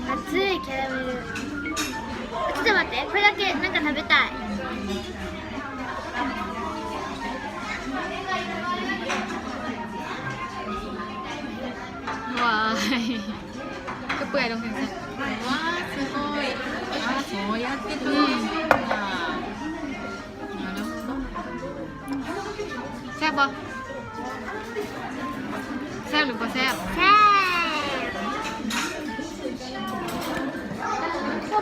熱いキャラメル。ちょっと待って、これだけなんか食べたい。わーい。 ຄືເປື່ອຍລົງຈັ່ງຊັ້ນ. わあ、すごい。あ、そうやって取るんだ。なるほど。 ແຊບບໍ່? ແຊບຫຼືບໍ່ແຊບ? ແຊບ.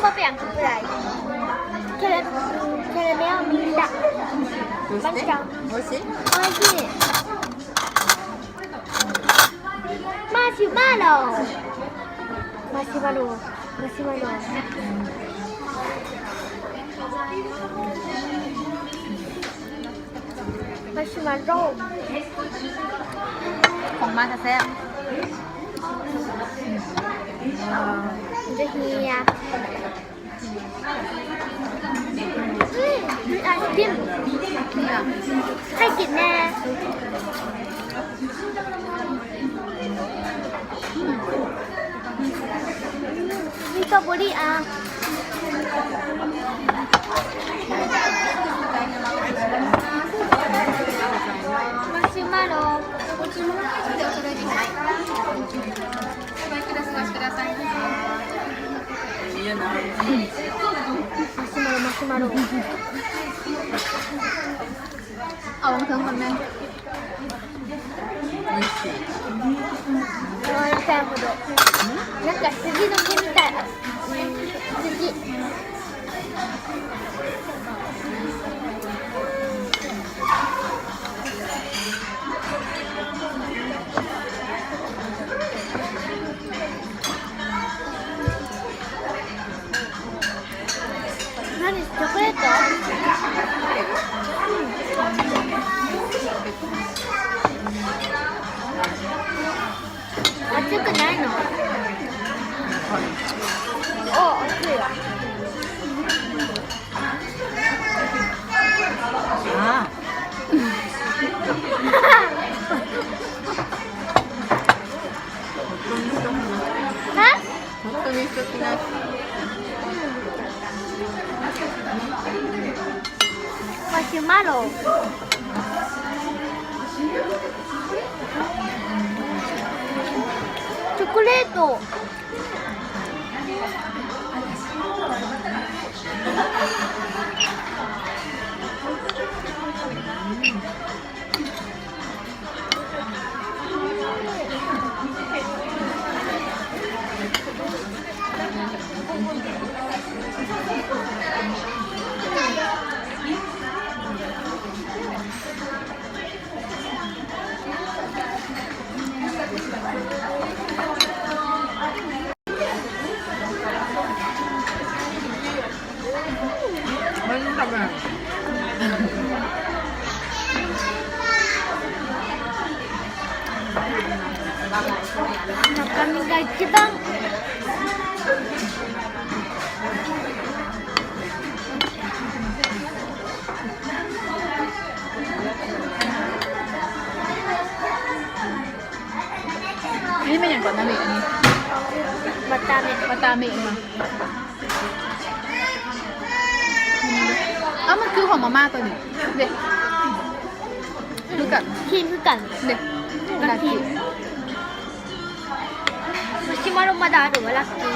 ບໍ່ເປັນຫຍັງ ເປື່ອຍ. ແຄຣາ ແຄຣາເມວມັນຈະ どうして？ ມັນຈະ おいしい？おいしい。 マシュマロ。マシュマロ。マシュマロ。マシュマロ。 ຂອງມາກະແຊບ. ມັນຈະເຮຍ. ອືມ ມີໄອສຄຣີມ ໃຫ້ກິນແດ່. ອືມ ມີສະຕໍເບີຣີອ່ະ. マシュマロ。 マシュマロ、マシュマロ。 ເອົາເທິງກ່ອນແມ່. おいしい。なんか筋の毛みたい。筋。 なに？チョコレート？熱くないの？あ、熱いわ。 マシュマロ。チョコレート。 中身が一番。 ອັນນີ້ແມ່ນຫຍັງເກາະ ນາເລ? ອັນນີ້ ວາຕາເມະ ວາຕາເມະ. ເອົ້າ ມັນຄືຂອງມາມ່າໂຕນີ້ເດ້. ຄືກັນ ຄຣີມຄືກັນເດ້. ລັກກີ້ ມັນຊິມາລົງມາດາ ຫຼືວ່າລັກກີ້?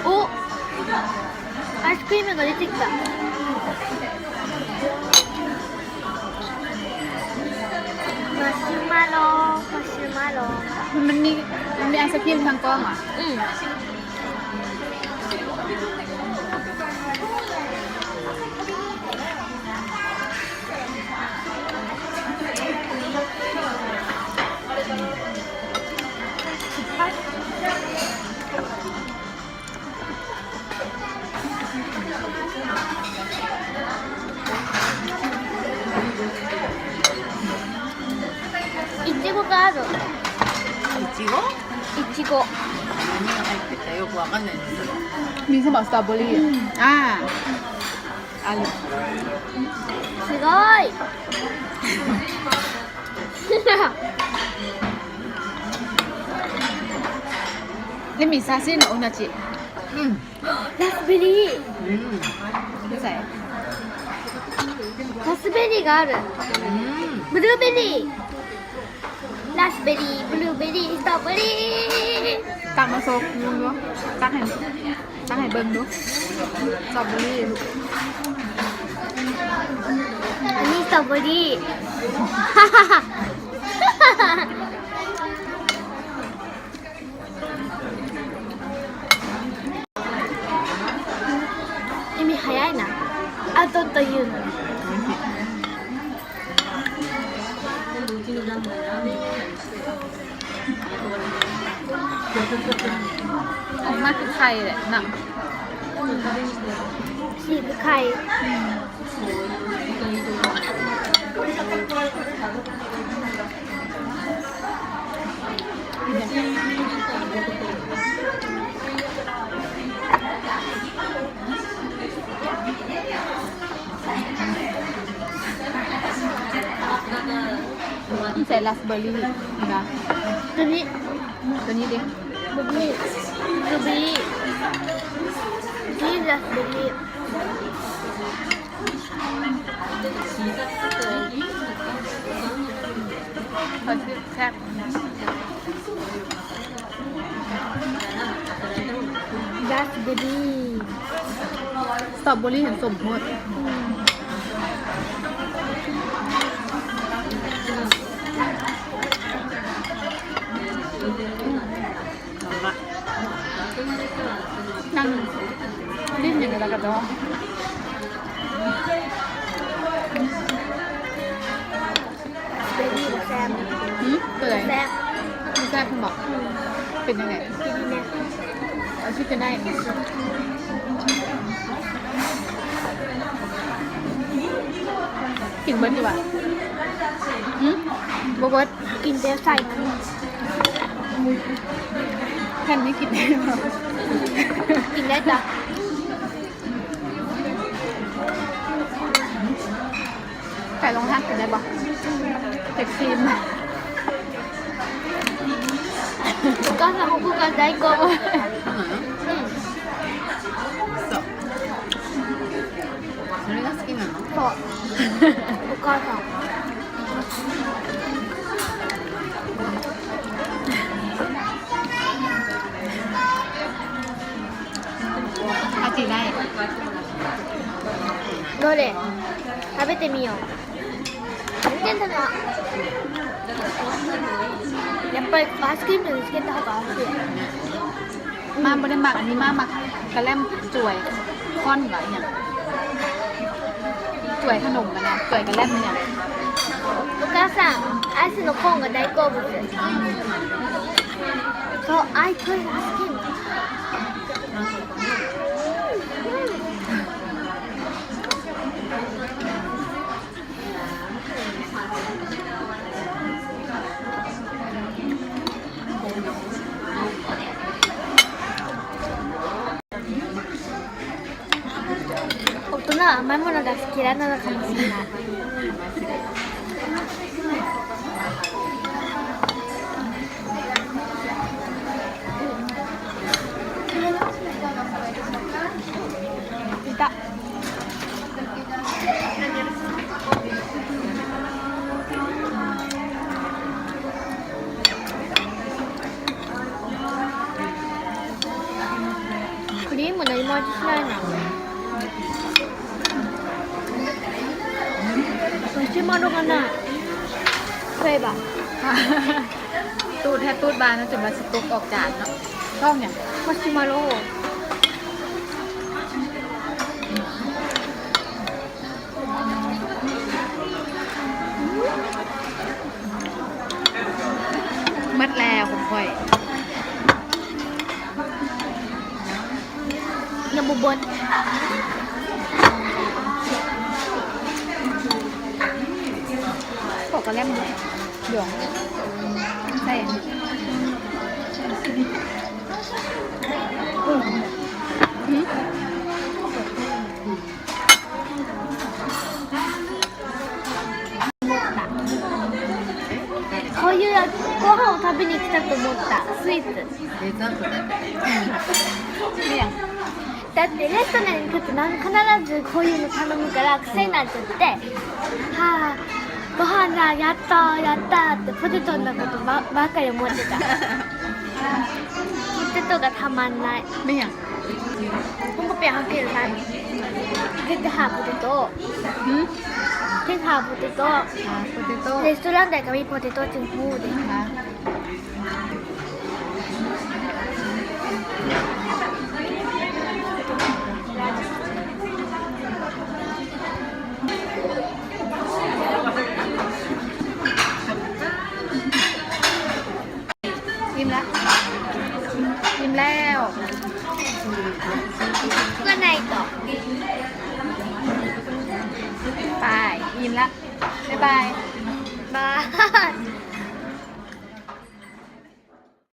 お、アイスクリームが出てきた。マシュマロ、マシュマロ。 ມັນມີ ມັນມີໄອສຄຣີມທາງກ້ອງຫວາ? ອືມ. いちごがある。いちご？いちご。何が入ってるかよくわかんないんですけど。 ມີສະເໝາະສະຕໍເບີຣີ. ອືມ ອ່າ ອັນ すごい。耳差しの同じ。うん。ラズベリー。うん。見て。ラズベリーがある。うん。ブルーベリー。ラズベリー、ブルーベリー、ストロベリー。 ຕັກມາໂຊກລຸງດູ ຕັກໃຫ້ ຕັກໃຫ້ເບິ່ງດູ ສະຕໍເບີຣີລູກ ອັນນີ້ສະຕໍເບີຣີ 意味早いな。あとというのに。 ອອກມາຄືໄຂ່ແຫຼະນະ ສີຄືໄຂ່ ໃສ່ລາສເບີຣີນະ ຕົວນີ້ ຕົວນີ້ເດ ບລູເບີຣີ ບລູເບີຣີ ນີ້ລາສເບີຣີ ແຊບ. ລາສເບີຣີ ສະຕໍເບີຣີຫັ້ນສົ້ມໂພດ ນັ້ນ ຫຼິ້ນຫຍັງລະກະດອງ. ເບບີບໍ່ແຊບ ຫືມ? ຕົວໃດ? ແຊບ ມັນແຊບພຸ້ນບໍ? ອືມ ເປັນຈັ່ງໃດ? ກິນແນ່ ເອົາຊິເປັນໄດ້ ກິນເບິດຢູ່ຫວາ? ຫືມ? ບໍ່ເບິດ ກິນແຕ່ໄສ້ມັນ ແຜ່ນນີ້ກິນໄດ້ບໍ່? ກິນໄດ້ຈ້ະ. ໄກ່ລົງທານກິນໄດ້ບໍ່? ເຊັກຊີນະ お母さん、ここが大根。そうなの？うん。そう。それが好きなの？そう。お母さん。 ເອົາຈີໄດ້ どれ？食べてみよう。全然食べない。やっぱりアイスクリームにつけた方が美味しい。 ມາບໍ່ໄດ້ມັກອັນນີ້ ມາມັກກະແລັມຈວຍ ຄອນວ່າອີຫຍັງ ຈວຍຂະໜົມຫັ້ນນະ ຈວຍກະແລັມອີຫຍັງ. お母さん、アイスのコーンが大好物。そう、アイスクリーム。 大人は甘いものが嫌いなのかもしれない。 クリーム何も味しないな。マシュマロがない。そういえば。 ຕູດແທ້ຕູດວ່ານະ ຈົນວ່າຊິຕົກອອກຈານເນາະ. ຊອກຫຍັງ? ມາຊິມາໂລ. ໝົດແລ້ວຂອງຂ້ອຍ. ຍັງບໍ່ເບິດ. ເຂົ້າກະແລັມເບິດ. ດຽວໃສ່ອັນນີ້. ອືມ. こういうやつ。ご飯を食べに来たと思った。スイーツ。デザート食べたい。いいやん。だってレストランに行くと、なん、必ずこういうの頼むから、癖になっちゃって、はあ、ご飯だ、やった、やったって、ポテトのことば、ばっかり思ってた。ポテトがたまんない。ແມ່ນຫຍັງ? ເພິ່ນບໍ່ໄປຫາກິນໃສ ເພິ່ນໄປຫາໂປເຕໂຕ້. ຫື? ເພິ່ນຫາໂປເຕໂຕ້. ຫາໂປເຕໂຕ້. ເລສໂຕຣານໃດກໍມີໂປເຕໂຕ້ຈຶ່ງຮູ້ເດ້. ອີ່ມລະ ອີ່ມແລ້ວ. ໄປ ອີ່ມລະ ບາຍບາຍ ບາຍ.